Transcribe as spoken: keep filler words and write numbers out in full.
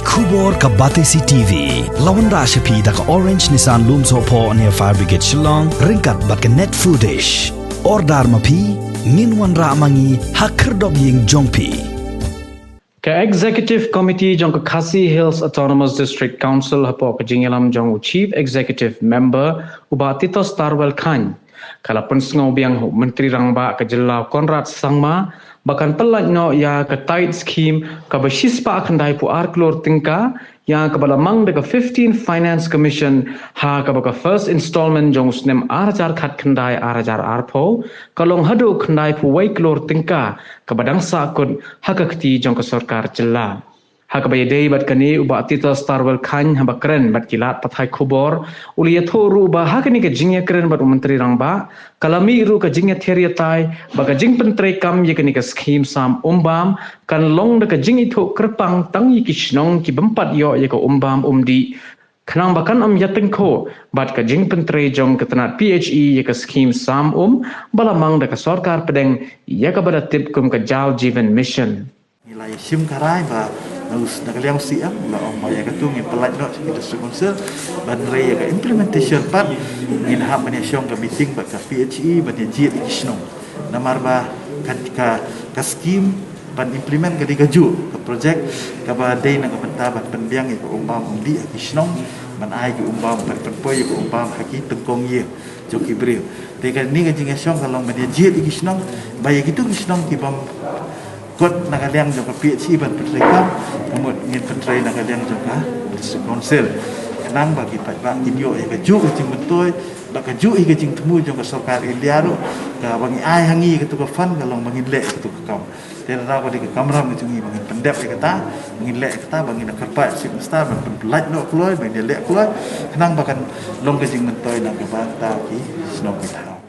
Khubor ka Batesi TV la wanrah sha phi da ka Orange Nissan Lumsohphoh near Fire Brigade Shillong ryngkat bad ka Net Foodish. Order ma phi, ngin wanrah ma ngi ha khyrdop ïing jong phi. Ka Executive Committee jong ka Khasi Hills Autonomous District Council hapoh ka jingïalam jong u Chief Executive Member u Bah Titos Tarwel Chyne ka la pynsngew biang ha u Myntri Rangbah ka jylla Conrad Sangma ba kan pyllait noh ïa ka tithe scheme kaba shispah khyndai phew ar klur tyngka, ïa kaba la mang da ka fifteenth Finance Commission, ha kaba ka first installment jong u snem ar hajar khatkhyndai ar hajar arphew ka long haduh khyndai phew wei klur tyngka, kaba dang sahkut ha ka kti jong ka sorkar jylla. Ha kaba ïadei bad kane, u Bah Titos Tarwel Chyne haba kren bad ki lad pathai khubor u la ïathuh ruh ba ha kane ka jingïakren bad u Myntri Rangbah ka la mih ruh ka jingïathiar ïatai ba ka jingpyntreikam ïa kane ka scheme sam umbam kan long da ka jingithuh kyrpang tang ïa ki shnong ki bym pat ïoh ïa ka umbam umdih, khnang ba kan ym ïatyngkhuh bad ka jingpyntrei jong ka tnat P H E ïa ka scheme sam um ba la mang da ka sorkar pdeng ïa kaba la tip kum ka Jal Jeevan Mission. Ngi la ïa shim ka rai ba na u s-, na ka liang u C M la ong ba ïa katu ngin pyllait noh sha ki District Council ban trei ïa ka implementation pat, ngin hap ban ïa shong ka meeting bad ka P H E ban ïa jied ïa ki shnong. Namar ba ka, ka, ka scheme ban implement ka dei kajuh, ka project kaba dei na ka bynta ban pynbiang ïa ka umbam umdih ha ki shnong, ban ai ki umbam, ban pynpoi ïa ka umbam ha ki tyngkong ïing jong ki briew. Te kane ka jingïashong ka long ban ïa jied ïa ki shnong, ba ïa kitu ki shnong ki bym kot na ka liang jong ka P H E ban pyntreikam, ka mut ngin pyntrei na ka liang jong ka District Council. Khnang ba ki paidbah kin ïoh ïa kajuh ka jingmyntoi, bad kajuh hi ka jingthmu jong ka sorkar India ruh, kaba ngi ai ha ngi ïa katu ka fund ka long ba ngin leh ïa katu ka kam. Te lada ka dei ka kamram ka jong ngi ba ngin pyndep ïa kata, ba ngin leh ïa kata, ba ngin da kyrpad Chief Minister ban pynlait noh kloi, ba ngin ïa leh kloi, khnang ba kan long ka jingmyntoi na ka bynta ki shnong ki thaw.